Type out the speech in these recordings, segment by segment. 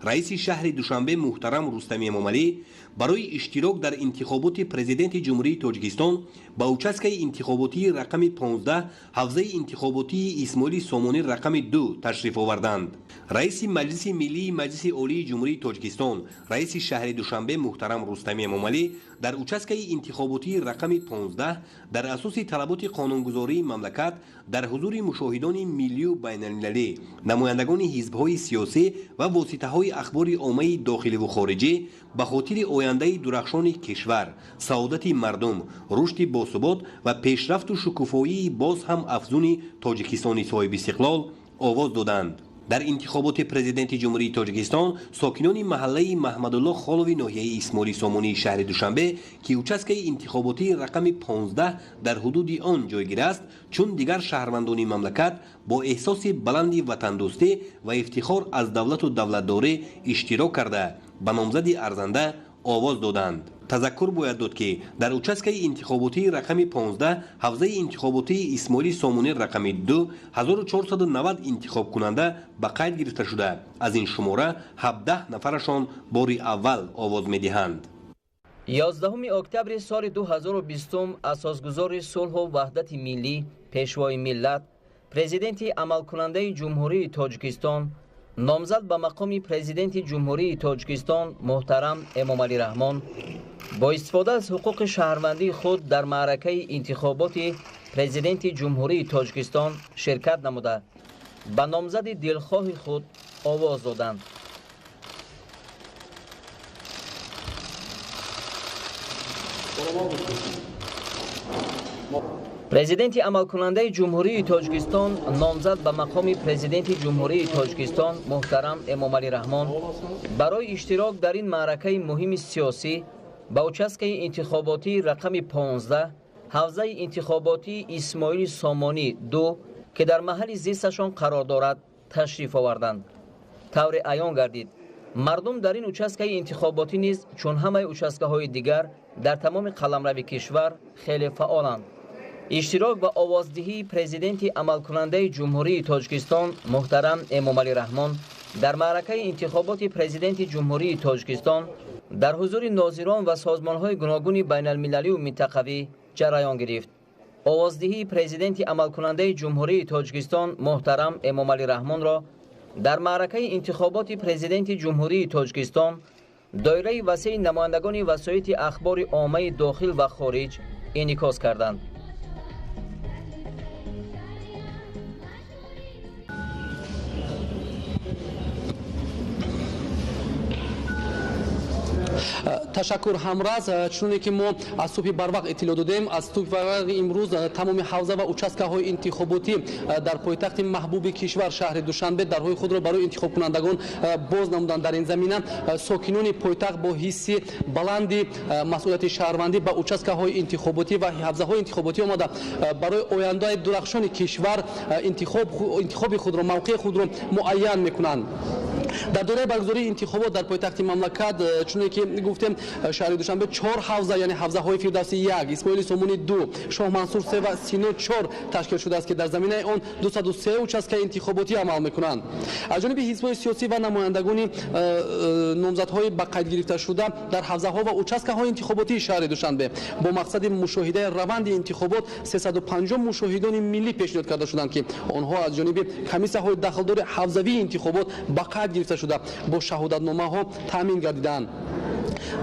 Раиси шаҳри Душанбе муҳтарам Рустами Эмомалӣ барои иштирок дар интихоботи Президенти Ҷумҳурии Тоҷикистон ба участкаи интихоботии рақами 15 ҳавзаи интихоботии Исмоили Сомонӣ рақами 2 ташриф оварданд. Раиси Маҷлиси Миллии Маҷлиси Олии Ҷумҳурии Тоҷикистон, раиси шаҳри Душанбе муҳтарам Рустами Эмомалӣ дар участкаи интихоботии рақами 15 дар асоси талаботи қонунгузории мамлакат дар ҳузури мушоҳидони миллию байналмилалӣ, намояндагони ҳизбҳои сиёсӣ ва воситаҳои ахбори оммаи дохиливу хориҷӣ ба хотири ояндаи дурахшони кишвар, саодати мардум, рушди босубот ва пешрафту шукуфоии боз ҳам афзуни Тоҷикистони соҳибистиқлол овоз доданд. Дар интихоботи Президенти Ҷумҳурии Тоҷикистон сокинони маҳаллаи Маҳмадулло Холови ноҳияи Исмоили Сомонии шаҳри Душанбе, ки участкаи интихоботии рақами 15 дар ҳудуди он ҷойгир аст, чун дигар шаҳрвандони мамлакат бо эҳсоси баланди ватандӯстӣ ва ифтихор аз давлату давлатдорӣ иштирок карда, ба номзади арзанда овоз доданд. Тазаккур бояд дод, ки дар участкаи интихоботии рақами 15 ҳавзаи интихоботии Исмоили Сомонӣ рақами 2 1490 интихобкунанда ба қайд гирифта шуда, аз ин шумора 17 нафарашон бори аввал овоз медиҳанд. 11 октябри соли 2020 асосгузори сулҳу ваҳдати миллӣ, пешвои миллат, президенти амалкунандаи Ҷумҳурии Тоҷикистон, номзад ба мақоми президенти Ҷумҳурии Тоҷикистон муҳтарам Эмомалӣ Раҳмон бо истифода аз ҳуқуқи шаҳрвандии худ дар маъракаи интихоботи президенти Ҷумҳурии Тоҷикистон ширкат намуда, ба номзади дилхоҳи худ овоз доданд. Президенти амалкунандаи Ҷумҳурии Тоҷикистон, номзад ба мақоми президенти Ҷумҳурии Тоҷикистон муҳтарам Эмомалӣ Раҳмон барои иштирок дар ин маъракаи муҳими сиёсӣ ба участкаи интихоботии рақами 15 ҳавзаи интихоботии Исмоили Сомонӣ 2, ки дар маҳалли зисташон қарор дорад, ташриф оварданд. Тавре аён гардид, мардум дар ин участкаи интихоботӣ низ чун ҳамаи участкаҳои дигар дар тамоми қаламрави кишвар хеле фаъоланд. Иштирок ва овоздиҳии президенти амалкунандаи Ҷумҳурии Тоҷикистон муҳтарам Эмомалӣ Раҳмон дар маъракаи интихоботи президенти Ҷумҳурии Тоҷикистон дар ҳузури нозирон ва созмонҳои гуногуни байналмилалию минтақавӣ ҷараён гирифт. Овоздиҳии президенти амалкунандаи Ҷумҳурии Тоҷикистон муҳтарам Эмомалӣ Раҳмонро дар маъракаи интихоботи президенти Ҷумҳурии Тоҷикистон доираи васеи намояндагони васоити ахбори оммаи дохил ва хориҷ инъикос карданд. Ташаккур, Ҳамраз. Чуноне ки мо аз субҳи барвақт иттилоъ додем, аз субҳи барвақти имрӯз тамоми ҳавза ва участкаҳои интихоботӣ дар пойтахти маҳбуби кишвар, шаҳри Душанбе, дарҳои худро барои интихобкунандагон боз намуданд. Дар ин замина сокинони пойтахт бо ҳисси баланди масъулияти шаҳрвандӣ ба участкаҳои интихоботӣ ва ҳавзаҳои интихоботӣ омада, барои ояндаи дурахшони кишвар интихоби худро, мавқеи худро муайян мекунанд. Дар доираи баргузории интихобот дар пойтахти мамлакат, чуноне ки гуфтем, шаҳри Душанбе чор ҳавза, яъне ҳавзаҳои Фирдавси 1, Исмоили Сомонӣ 2, Шоҳмансур 3 ва Сино 4 ташкил шудааст, ки дар заминаи он 203 участкаи интихоботӣ амал мекунанд. Аз ҷониби ҳизбҳои сиёсӣ ва намояндагони номзадҳои ба қайд гирифташуда дар ҳавзаҳо ва участкаҳои интихоботии шаҳри Душанбе бо мақсади мушоҳидаи раванди интихобот 350 мушоҳидони миллӣ пешниҳод карда шуданд, ки онҳо аз ҷониби комиссияҳои дахлдори ҳавзавии интихобот ба қайд гирифта шуда, бо шаҳодатномаҳо таъмин гардиданд.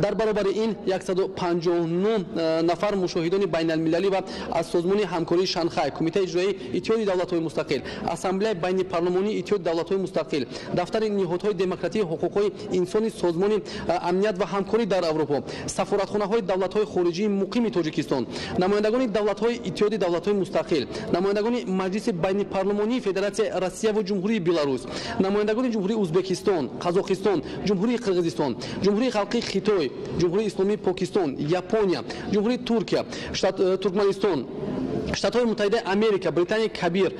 Дар баробари ин 159 нафар мушоҳидони байналмилалӣ ва аз Созмони ҳамкории Шанхай, Кумитаи иҷроии Иттиҳоди давлатҳои мустақил, Ассамблеяи байнипарлумонии Иттиҳоди давлатҳои мустақил, Дафтари ниҳодҳои демократии ҳуқуқҳои инсони Созмони амният ва ҳамкорӣ дар Аврупо, сафоратхонаҳои давлатҳои хориҷии муқими Тоҷикистон, намояндагони давлатҳои Иттиҳоди давлатҳои мустақил, намояндагони Маҷлиси байнипарлумонии Федератсияи Россия ва Ҷумҳурии Беларус, намояндагони Ҷумҳурии Узбекистон, Қазоқистон, Ҷумҳурии Қирғизистон, Ҷумҳурии Халқии Хитой, Ҷумҳурии Исломии Покистон, Япония, Ҷумҳурии Туркия, Туркманистон, Штатҳои Муттаҳидаи Америка, Британияи Кабир,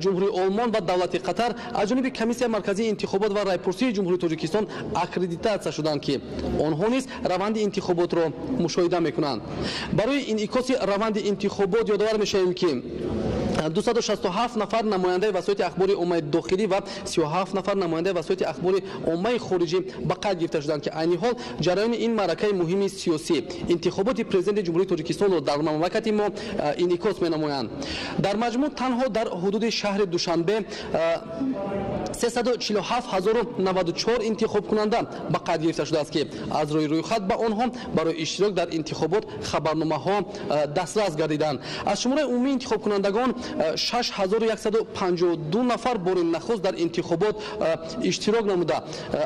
Ҷумҳурии Олмон ва давлати Қатар аз ҷониби Комиссияи марказии интихобот ва райпурсии Ҷумҳурии Тоҷикистон аккредитатсия шуданд, ки онҳо низ раванди интихоботро мушоҳида мекунанд. Барои инъикоси раванди интихобот ёдовар мешавем, ки 267 нафар намояндаи васоити ахбори оммаи дохилӣ ва 37 нафар намояндаи васоити ахбори оммаи хориҷӣ ба қайд гирифта шуданд, ки айни ҳол ҷараёни ин маъракаи муҳими сиёсӣ интихоботи президенти Ҷумҳурии Тоҷикистонро дар мамлакати мо инъикос менамоянд. Дар маҷмӯъ танҳо дар ҳудуди шаҳри Душанбе 347 094 интихобкунанда ба қайд гирифта шудааст, ки аз рӯи рӯйхат ба онҳо барои иштирок дар интихобот хабарномаҳо дастрас гардиданд. Аз шумораи умумии интихобкунандагон 6152 нафар бори нахуст дар интихобот иштирок намуда,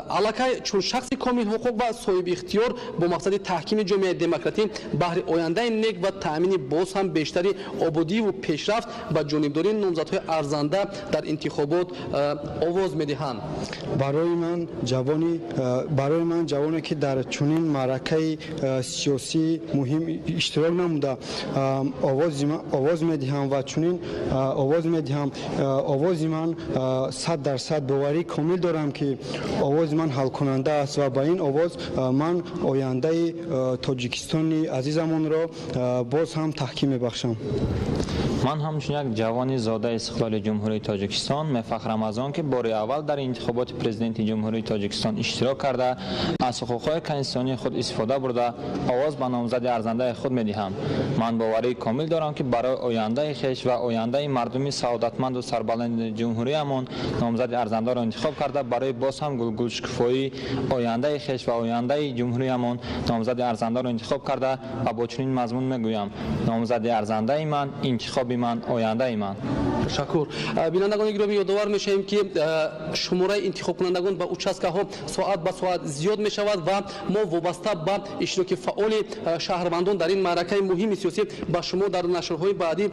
аллакай чун шахси комилҳуқуқ ва соҳибихтиёр бо мақсади таҳкими ҷомеаи демократӣ баҳри ояндаи нек ва таъмини боз ҳам бештари ободиву пешрафт ба ҷонибдории номзадҳои арзанда дар интихобот овоз медиҳанд. Барои ман ҷавоне, ки дар чунин маъракаи сиёсии муҳим иштирок намуда овоз медиҳам ва чунин овоз медиҳам, овози ман 100% боварии комил дорам, ки овози ман ҳалкунанда аст ва ба ин овоз ман ояндаи Тоҷикистони азизамонро боз ҳам таҳким мебахшам. Ман ҳамчун як ҷавони зодаи истиқлоли Ҷумҳурии Тоҷикистон мефахрам аз он, ки бори аввал дар интихоботи президенти Ҷумҳурии Тоҷикистон иштирок карда, аз ҳуқуқҳои конститутсионии худ истифода бурда, овоз ба номзади арзандаи худ медиҳам. Ман боварии комил дорам, ки барои ояндаи хеш ва ояндаи мардуми саодатманду сарбаланди ҷумҳуриямон номзади арзандаро интихоб карда, барои боз ҳам гулгулшукуфоии ояндаи хеш ва ояндаи ҷумҳуриямон номзади арзандаро интихоб карда ва бо чунин мазмун мегӯям: номзади арзандаи ман, интихоби ман, ояндаи ман. Ташаккур. Бинандагони гиромӣ, ёдовар мешавем, ки шумораи интихобкунандагон ба участкаҳо соат ба соат зиёд мешавад ва мо вобаста ба иштироки фаъоли шаҳрвандон дар ин маъракаи муҳими сиёсӣ ба шумо дар нашрҳои баъдӣ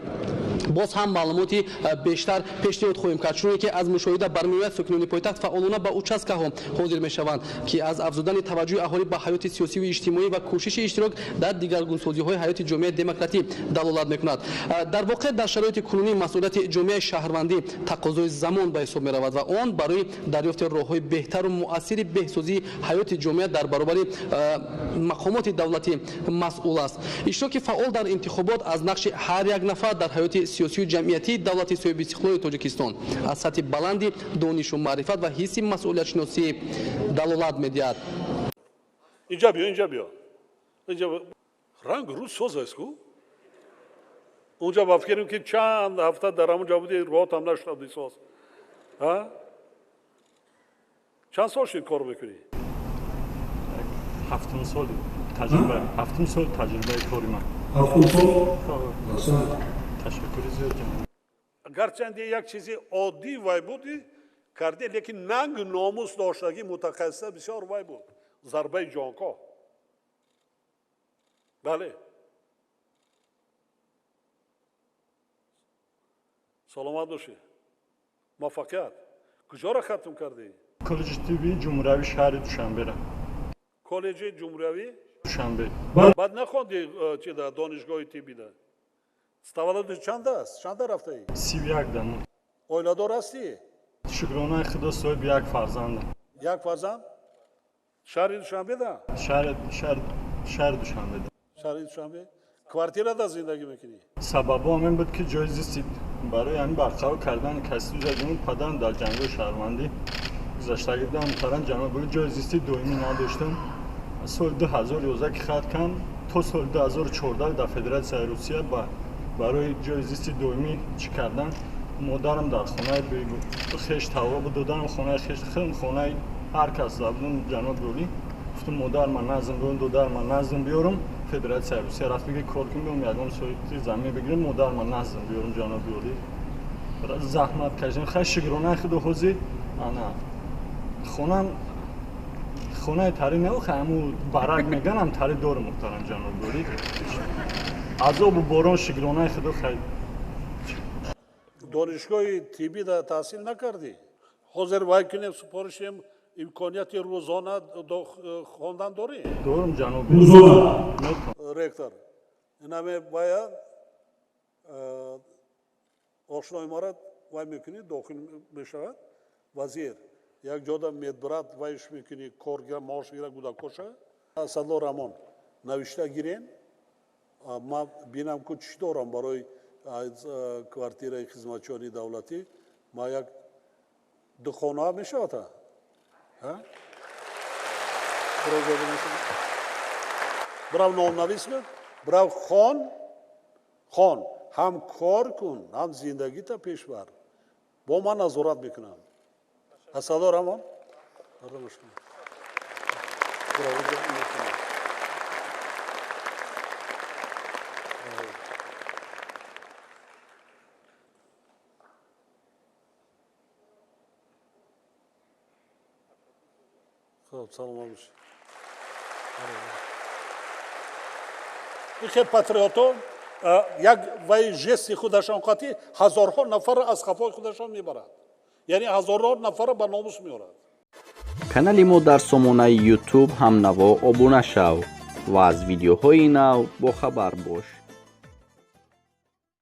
боз ҳам маълумоти бештар пешниҳод хоҳем кард. Чуноне ки аз мушоҳида бармеояд, сокинони пойтахт фаъолона ба участкаҳо ҳозир мешаванд, ки аз афзудани таваҷҷӯҳи аҳолӣ ба ҳаёти сиёсиву иҷтимоӣ ва кӯшиши иштирок дар дигаргунсозиҳои ҳаёти ҷомеаи демократӣ далолат мекунад. Дар воқеъ, дар шароити кунунӣ масъулияти ҷомеаи шаҳрвандӣ тақозои замон ба ҳисоб меравад ва он барои дарёфти роҳҳои беҳтару муассири беҳсозии ҳаёти ҷомеа дар баробари мақомоти давлатӣ масъул аст. Иштироки фаъол дар интихобот аз нақши ҳар як нафар дар ҳаёти сиёсию ҷамъиятии давлати соҳибистиқлоли Тоҷикистон, аз сатҳи баланди донишу маърифат ва ҳисси масъулиятшиносӣ далолат медиҳад. Инҷа биё, инҷа биё, инҷа. Ранг рӯз соз аст ку. Унҷа ба фикрем, ки чанд ҳафта дар ҳамунҷа буди, роҳатам нашуда буди соз. Чанд сол шуд кор мекунӣ? Ҳафтум соли таҷриба, ҳафтум соли таҷрибаи кори ман. Ҳафтум сол. Ташаккури зиёд, ҷаноб. Гарчанде як чизи оддӣ вай буди карде, лекин нанг номус доштагӣ мутахассиса бисёр вай буд, зарбаи ҷонкоҳ. Бале, саломат бошӣ, муваффақият. Куҷоро хатм кардӣ? Коллеҷи тиббии ҷумҳуриявии шаҳри Душанбера. Коллеҷи ҷумҳуриявӣ? Душанбе. Баъд нахонди чида, донишгоҳи тиббида? Таваллуди чанд аст, чанда рафтаӣ? 31 дамо. Оиладор ҳастӣ? Шукронаи Худо, соҳиби як фарзандам. Як фарзанд. Шаҳри Душанбеда? Шаҳри Душанбеда. Шаҳри Душанбе. Квартирада зиндагӣ мекунӣ? Сабабо ҳамин буд, ки ҷои зисти барои ҳамин барқарор кардани касби падарам дар ҷангҳои шаҳрвандӣ гузаштагӣ будам. Муҳтарам ҷаноб, ҷои зисти доимӣ надоштам. Соли 2011 ки хат кардам, то соли 2014 дар Федератсияи Русия барои ҷои зисти доимӣ чӣ кардан. Модарам дар хонаи хеш тавро буд, додарам хонаи хеш, худам хонаи ҳар кас будам. Ҷаноби олӣ, гуфтам, модар ман наздим биёрам, додар ман наздим биёрам, Федератсияи Русия рафт, биги кор кун, биём, ягон соҳиби замин бигирем, модар ман наздим биёрам. Ҷаноби олӣ, заҳмат кашидем. Хай, шукронаи Худо, ҳозир ана хонам, хонаи тари не, хай, ҳаму барак меганам, тари дорам. Муҳтарам ҷаноби олӣ, азобу борон, шукронаи Худо, хай. Донишгоҳи тиббида таҳсил накардӣ? Ҳозир вай кунем, супоришем, имконияти рӯзона хондан дорӣ? Дорам, ҷаноби. Рӯзона. Ректор инаме бояд ошнои мора вай мекунӣ, дохил мешавад вазир, як ҷода медбрат вайш мекунӣ, кор гира, маош гира, гудакоша Асадло Рамон навишта гирен. Ман бинам, ку чӣ дорам барои Аз квартираи хизматчиёни давлатӣ ма як ду хона мешавад, а? Бирав, номнавис кун, бирав, хон, хон, ҳам кор кун, ҳам зиндагита пеш бар. Бо ман назорат мекунам. Асадо рамон. Хуб, саломат бошед. Ихе патриото як вай жести худашон қатӣ ҳазорҳо нафарро аз хафои худашон мебарад, яъне ҳазорҳо нафарро ба номус меорад. Канали мо дар сомонаи YouTube ҳамнаво обуна шав ва аз видеоҳои нав бохабар бош.